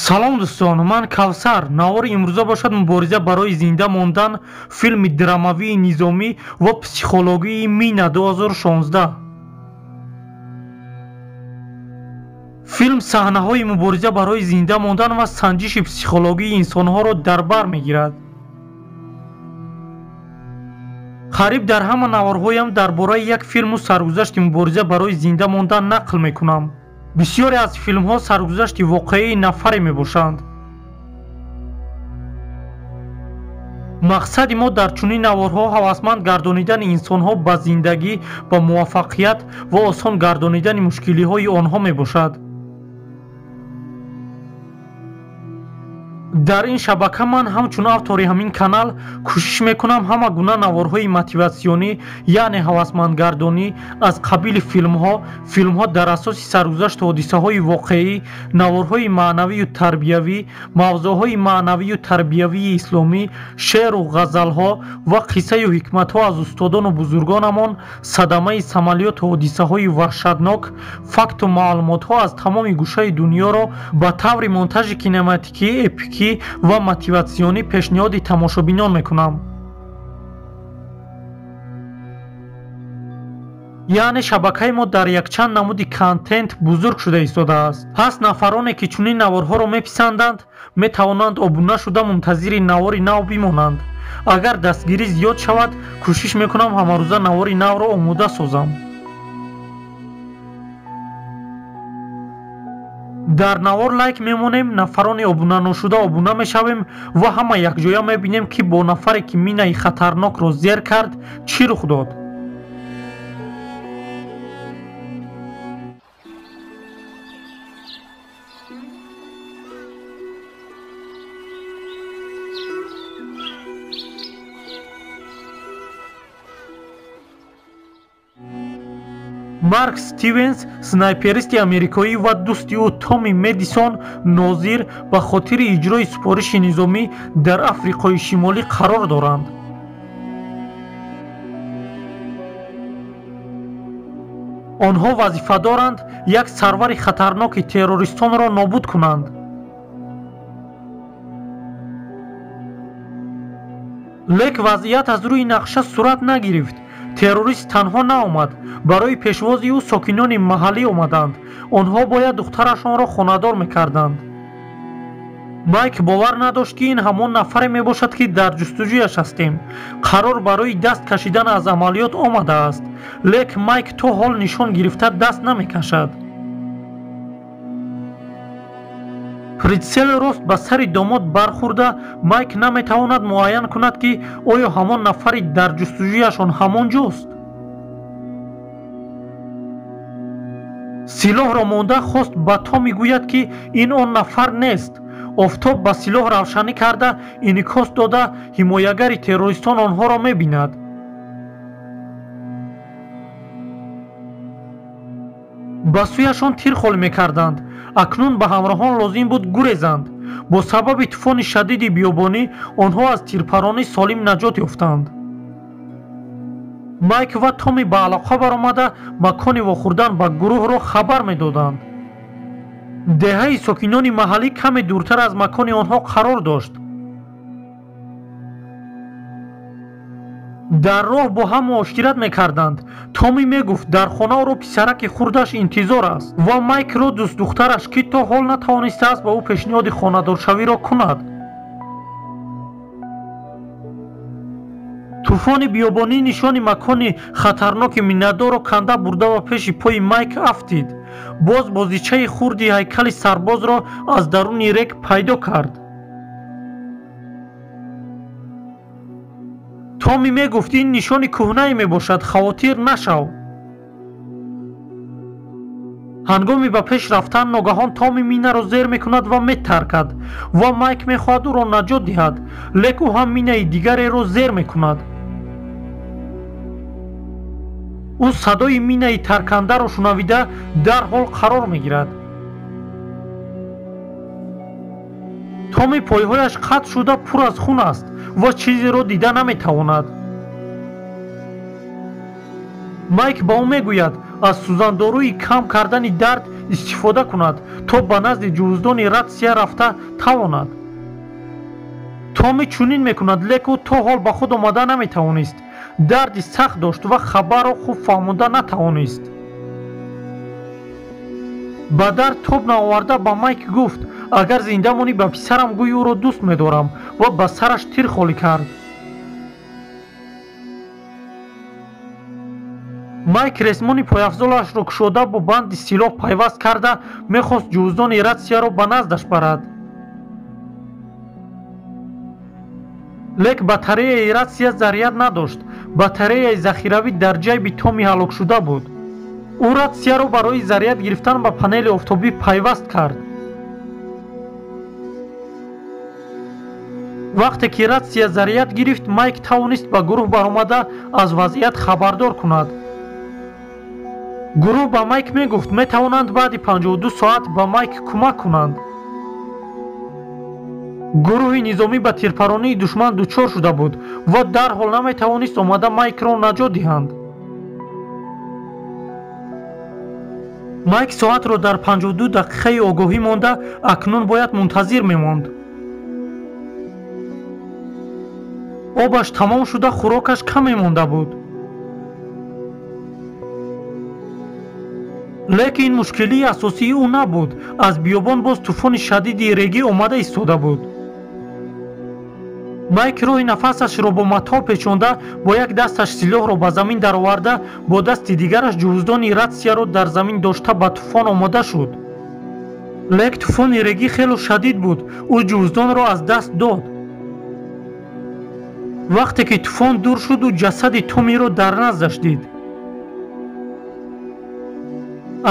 Салом дӯстон, ман Кавсар. Навори имрӯза бошад мубориза барои зинда мондан, филми драмавии низомӣ ва психологии Мина 2016. Филм саҳнаҳои мубориза барои зинда мондан ва санҷиши психологии инсонҳоро дар бар мегирад. Қариб дар ҳама наворҳоям дар бораи як филму саргузашти мубориза барои зинда мондан нақл мекунам. Бисёре аз филмҳо саргузашти воқеии нафаре мебошанд. Мақсади мо дар чунин наворҳо ҳавасманд гардонидани инсонҳо ба зиндагӣ, ба муваффақият ва осон гардонидани мушкилиҳои онҳо мебошад. Дар ин шабака ман ҳамчун автори ҳамин канал кӯшиш мекунам ҳама гуна наворҳои мотиватсионӣ, яъне ҳавасмандгардонӣ аз қабили филмҳо, филмҳо дар асоси саргузашту ҳодисаҳои воқеӣ, наворҳои маънавию тарбиявӣ, мавзӯъҳои маънавию тарбиявии исломӣ, шеъру ғазалҳо ва қиссаю ҳикматҳо аз устодону бузургонамон, садамаи самолёту ҳодисаҳои ваҳшатнок, факту маълумотҳо аз тамоми гӯшаи дунёро ба таври монтажи кинематикӣ, эпикӣ ва мотиватсионӣ пешниҳоди тамошобинон мекунам. Яъне шабакаи мо дар якчанд намуди контент бузург шуда истодааст. Ҳаст нафароне, ки чунин наворҳоро меписанданд, метавонанд обуна шуда мунтазири навори нав бимонанд. Агар дастгирӣ зиёд шавад, кӯшиш мекунам ҳамарӯза навори навро омода созам. Дар навор лайк мемонем, нафарони обунаношуда обуна мешавем ва ҳама якҷоя мебинем, ки бо нафаре, ки минаи хатарнокро зер кард, чӣ рух дод. Марк Стивенс, снайперисти америкоӣ ва дӯсти ӯ Томми Медисон нозир ба хотири иҷрои супориши низомӣ дар Африқои Шимолӣ қарор доранд. Онҳо вазифа доранд як сарвари хатарноки террористонро нобуд кунанд. Лек вазъият аз рӯи нақша сурат нагирифт. Террорист танҳо наомад. Барои пешвози ӯ сокинони маҳаллӣ омаданд. Онҳо бояд духтарашонро хонадор мекарданд. Майк бовар надошт, ки ин ҳамон нафаре мебошад, ки дар ҷустуҷӯяш ҳастем. Қарор барои даст кашидан аз амалиёт омадааст. Лек Майк то ҳол нишон гирифта даст намекашад. Притсел рост ба сари домод бархӯрда, Майк наметавонад муайян кунад, ки оё ҳамон нафари дар ҷустуҷӯяшон ҳамон ҷост. Силоҳро монда хост ба Томми гӯяд, ки ин он нафар нест. Офтоб ба силоҳ равшанӣ карда, инъикос дода, ҳимоягари террористон онҳоро мебинад. Ба сӯяшон тир холӣ мекарданд. Акнун ба ҳамроҳон лозим буд гурезанд. Бо сабаби тӯфони шадиди биёбонӣ онҳо аз тирпаронӣ солим наҷот ёфтанд. Майк ва Томми ба алоқа баромада макони вохӯрдан ба гурӯҳро хабар медоданд. Деҳаи сокинони маҳаллӣ каме дуртар аз макони онҳо қарор дошт. Дар роҳ бо ҳам муошират мекарданд. Томми мегуфт, дар хона ӯро писараки хурдаш интизор аст ва Майкро дӯстдухтараш, ки то ҳол натавонистааст ба ӯ пешниҳоди хонадоршавиро кунад. Тӯфони биёбонӣ нишони макони хатарноки миннатдорро канда бурда ва пеши пои Майк афтид. Боз бозичаи хурди ҳайкали сарбозро аз даруни рег пайдо кард. Томми мегуфт, ин нишони кӯҳнае мебошад, хавотир нашав. Ҳангоми ба пеш рафтан ногаҳон Томми минаро зер мекунад ва метаркад ва Майк мехоҳад ӯро наҷот диҳад, лек ӯ ҳам минаи дигареро зер мекунад. Ӯ садои минаи таркандаро шунавида дарҳол қарор мегирад. Томми пойҳояш қатъ шуда пур аз хун аст ва чизеро дида наметавонад. Майк ба ӯ мегӯяд, аз сӯзандоруи кам кардани дард истифода кунад, то ба назди ҷуздони ратсия рафта тавонад. Томи чунин мекунад, лек ӯ то ҳол ба худ омада наметавонист. Дарди сахт дошт ва хабарро хуб фаҳмонда натавонист. Ба дард тоб наоварда ба Майк гуфт: агар зинда монӣ, ба писарам гӯй ӯро дӯст медорам, ва ба сараш тир холӣ кард. Майк ресмони пойафзолашро кушода бо банди силоҳ пайваст карда мехост ҷуздони ратсияро ба наздаш барад. Лек батареяи ратсия заряд надошт. Батареяи захиравӣ дар ҷайби Томи ҳалокшуда буд. Ӯ ратсияро барои заряд гирифтан ба панели офтобӣ пайваст кард. Вақте ки ратсия заряд гирифт, Майк тавонист ба гурӯҳ баромада аз вазъият хабардор кунад. Гурӯҳ ба Майк мегуфт, метавонанд баъди 52 соат ба Майк кӯмак кунанд. Гурӯҳи низомӣ ба тирпаронии душман дучор шуда буд ва дарҳол наметавонист омада Майкро наҷот диҳанд. Майк соатро дар 52 дақиқаи огоҳӣ монда, акнун бояд мунтазир мемонд. Обаш тамом шуда, хӯрокаш каме монда буд. Лекин ин мушкилии асосии ӯ набуд. Аз биёбон боз тӯфони шадиди регӣ омада истода буд. Майк роҳи нафасашро бо матоъ печонда, бо як дасташ силоҳро ба замин дароварда, бо дасти дигараш ҷуздони ратсияро дар замин дошта ба тӯфон омода шуд. Лек тӯфони регӣ хело шадид буд. Ӯ ҷуздонро аз даст дод. Вақте ки тӯфон дур шуд, ӯ ҷасади Томиро дар наздаш дид.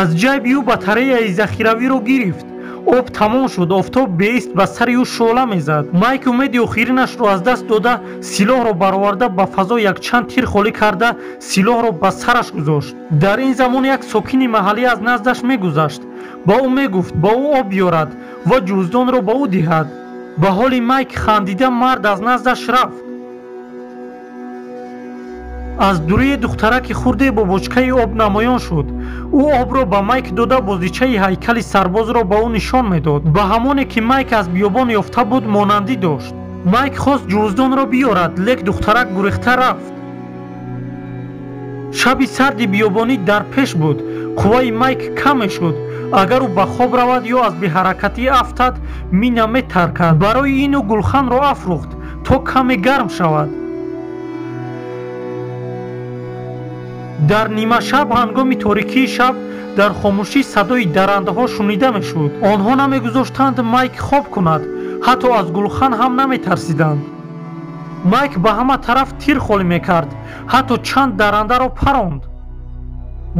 Аз ҷайби ӯ батареяи захиравиро гирифт. Об тамом шуд, офтоб беист ба сари ӯ шӯъла мезад. Майк умеди охиринашро аз даст дода, силоҳро бароварда ба фазо якчанд тир холӣ карда, силоҳро ба сараш гузошт. Дар ин замон як сокини маҳаллӣ аз наздаш мегузашт. Ба ӯ мегуфт ба ӯ об биёрад ва ҷуздонро ба ӯ диҳад. Ба ҳоли Майк хандида мард аз наздаш рафт. Аз дурии духтараки хурде бо бочкаи об намоён шуд. Ӯ обро ба Майк дода, бозичаи ҳайкали сарбозро ба ӯ нишон медод. Ба ҳамоне ки Майк аз биёбон ёфта буд монандӣ дошт. Майк хост ҷуздонро биёрад, лек духтарак гурехта рафт. Шаби сарди биёбонӣ дар пеш буд. Қувваи Майк кам мешуд. Агар ӯ ба хоб равад ё аз беҳаракатӣ афтад, мина метаркад. Барои ин ӯ гулханро афрӯхт, то каме гарм шавад. Дар нимашаб, ҳангоми торикии шаб, дар хомӯшӣ садои дарандаҳо шунида мешуд. Онҳо намегузоштанд Майк хоб кунад, ҳатто аз гулхан ҳам наметарсиданд. Майк ба ҳама тараф тир холӣ мекард, ҳатто чанд дарандаро паронд.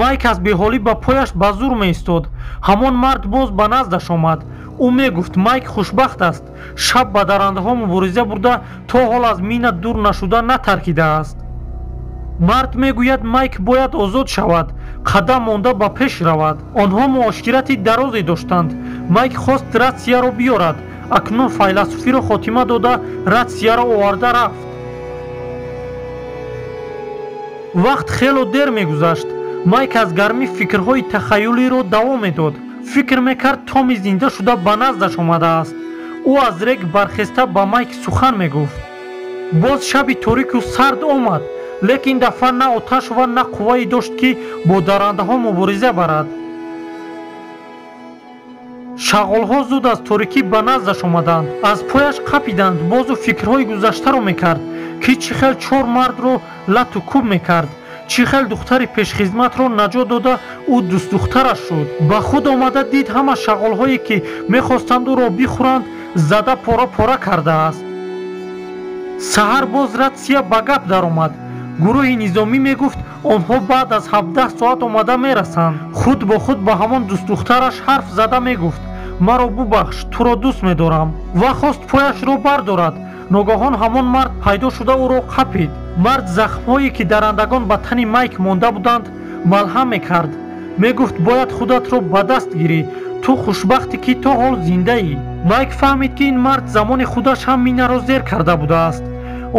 Майк аз беҳолӣ ба пояш ба зур меистод. Ҳамон мард боз ба наздаш омад. Ӯ мегуфт Майк хушбахт аст, шаб ба дарандаҳо мубориза бурда, то ҳол аз мина дур нашуда натаркидааст. Мард мегӯяд Майк бояд озод шавад, қадам монда ба пеш равад. Онҳо муоширати дарозе доштанд. Майк хост ратсияро биёрад. Акнун файласуфиро хотима дода, ратсияро оварда рафт. Вақт хело дер мегузашт. Майк аз гармӣ фикрҳои тахаюлиро давом медод. Фикр мекард Томи зинда шуда ба наздаш омадааст. Ӯ аз рег бархеста ба Майк сухан мегуфт. Боз шаби торику сард омад, лекин дафъа на оташ ва на қуввае дошт, ки бо дарандаҳо мубориза барад. Шағолҳо зуд аз торикӣ ба наздаш омаданд, аз пояш қапиданд. Бозу фикрҳои гузаштаро мекард, ки чӣ хел чор мардро лату кӯб мекард, чӣ хел духтари пешхизматро наҷот дода ӯ дӯстдухтараш шуд. Ба худ омада дид ҳама шағолҳое ки мехостанд ӯро бихӯранд, зада пора-пора кардааст. Саҳар боз ратсия ба гап даромад. Гурӯҳи низомӣ мегуфт онҳо баъд аз 17 соат омада мерасанд. Худ бо худ ба ҳамон дӯстдухтараш ҳарф зада мегуфт: маро бубахш, туро дӯст медорам. Ва хост пояшро бардорад. Ногаҳон ҳамон мард пайдо шуда ӯро қапид. Мард захмҳое ки дарандагон ба тани Майк монда буданд малҳам мекард. Мегуфт бояд худатро ба даст гирӣ, ту хушбахтӣ ки то ҳол зиндаӣ. Майк фаҳмид ки ин мард замони худаш ҳам минаро зер карда будааст.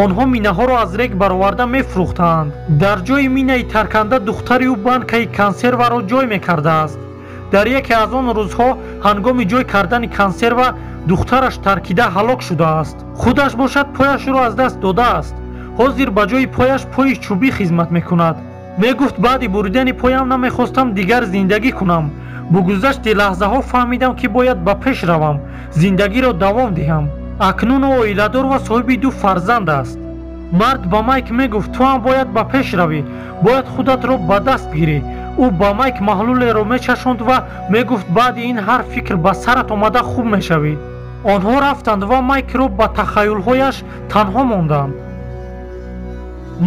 Онҳо минаҳоро аз рег бароварда мефурӯхтаанд. Дар ҷои минаи тарканда духтари ӯ банкаи консерваро ҷой мекардааст. Дар яке аз он рӯзҳо ҳангоми ҷой кардани консерва духтараш таркида ҳалок шудааст. Худаш бошад пояшро аз даст додааст. Ҳозир ба ҷои пояш пои чӯбӣ хизмат мекунад. Мегуфт баъди буридани поям намехостам дигар зиндагӣ кунам. Бо гузашти лаҳзаҳо фаҳмидам, ки бояд ба пеш равам, зиндагиро давом диҳам. Акнун ӯ оиладор ва соҳиби 2 фарзанд аст. Мард ба Майк мегуфт ту ҳам бояд ба пеш равӣ, бояд худатро ба даст гирӣ. Ӯ ба Майк маҳлулеро мечашонд ва мегуфт баъди ин ҳар фикр ба сарат омада хуб мешавӣ. Онҳо рафтанд ва Майкро ба тахаюлҳояш танҳо монданд.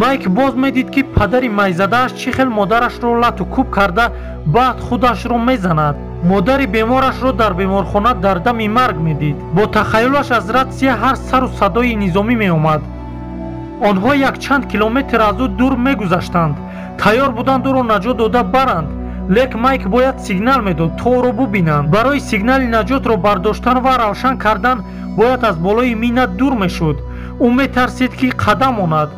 Майк боз медид, ки падари майзадааш чӣ хел модарашро лату кӯб карда баъд худашро мезанад. Модари беморашро дар беморхона дар дами марг медид. Бо тахаюлаш аз ратсия ҳар сару садои низомӣ меомад. Онҳо якчанд километр аз ӯ дур мегузаштанд. Тайёр буданд ӯро наҷот дода баранд, лек Майк бояд сигнал медод, то ӯро бубинанд. Барои сигнали наҷотро бардоштан ва равшан кардан бояд аз болои мина дур мешуд. Ӯ метарсид, ки қадам монад.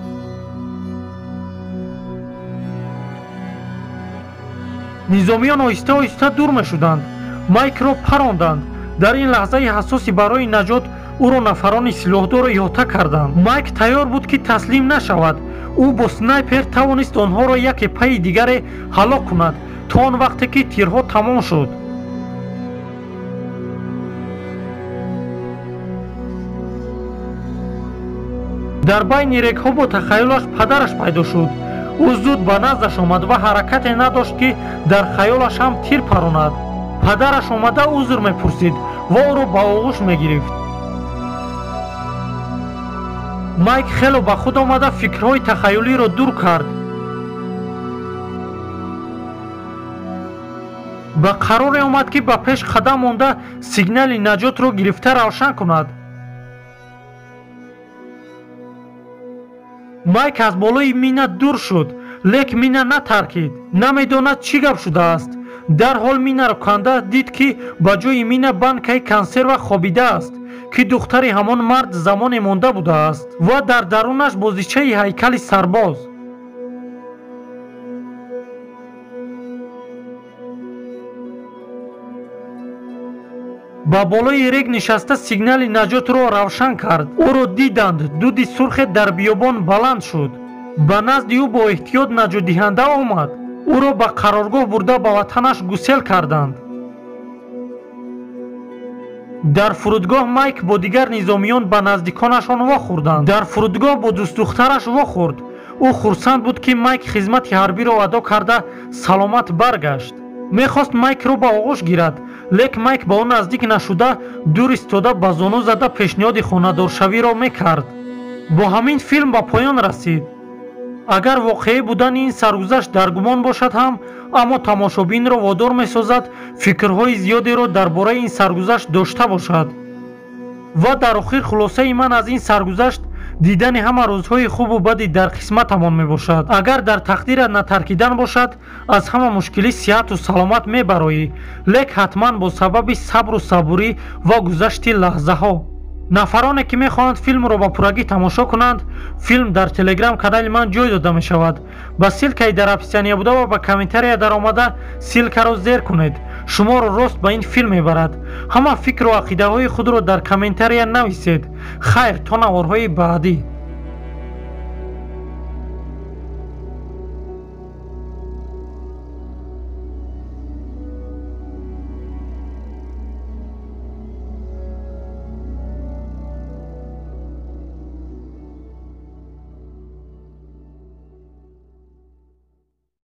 Низомиён оҳиста оҳиста дур мешуданд. Майкро паронданд. Дар ин лаҳзаи ҳассоси барои наҷот ӯро нафарони силоҳдорро иҳота карданд. Майк тайёр буд, ки таслим нашавад. Ӯ бо снайпер тавонист онҳоро яке пайи дигаре ҳалок кунад то он вақте ки тирҳо тамом шуд. Дар байни регҳо бо тахаюлаш падараш пайдо шуд. Ӯ зуд ба наздаш омад ва ҳаракате надошт, ки дар хаёлаш ҳам тир паронад. Падараш омада узр мепурсид ва ӯро ба оғӯш мегирифт. Майк хело ба худ омада фикрҳои тахаюлиро дур кард. Ба қароре омад, ки ба пеш қадам монда сигнали наҷотро гирифта равшан кунад. Майк аз болои мина дур шуд, лек мина натаркид. Намедонад чӣ гап шудааст. Дарҳол минаро канда дид, ки ба ҷои мина банкаи консерва хобидааст, ки духтари ҳамон мард замоне монда будааст ва дар дарунаш бозичаи ҳайкали сарбоз. Ба болои рег нишаста сигнали наҷотро равшан кард. Ӯро диданд. Дуди сурхе дар биёбон баланд шуд. Ба назди ӯ бо эҳтиёт наҷотдиҳанда омад. Ӯро ба қароргоҳ бурда ба ватанаш гусел карданд. Дар фурудгоҳ Майк бо дигар низомиён ба наздиконашон вохӯрданд. Дар фурудгоҳ бо дӯстдухтараш вохӯрд. Ӯ хурсанд буд, ки Майк хизмати ҳарбиро адо карда саломат баргашт. Мехост Майкро ба оғӯш гирад, лек Майк ба ӯ наздик нашуда дур истода ба зону зада пешниҳоди хонадоршавиро мекард. Бо ҳамин филм ба поён расид. Агар воқеӣ будани ин саргузашт дар гумон бошад ҳам, аммо тамошобинро водор месозад фикрҳои зиёдеро дар бораи ин саргузашт дошта бошад. Ва дар охир хулосаи ман аз ин саргузашт дидани ҳама рӯзҳои хубу бади дар қисматамон мебошад. Агар дар тақдират натаркидан бошад, аз ҳама мушкилӣ сиҳату саломат мебароӣ, лек ҳатман бо сабаби сабру сабурӣ ва гузашти лаҳзаҳо. Нафароне ки мехоҳанд филмро ба пуррагӣ тамошо кунанд, филм дар телеграм канали ман ҷой дода мешавад. Ба ссилкаи дар описания буда ва ба комментария даромада ссилкаро зер кунед. Шуморо рост ба ин филм мебарад. Ҳама фикру ақидаҳои худро дар комментария нависед. Хайр, то наворҳои баъдӣ.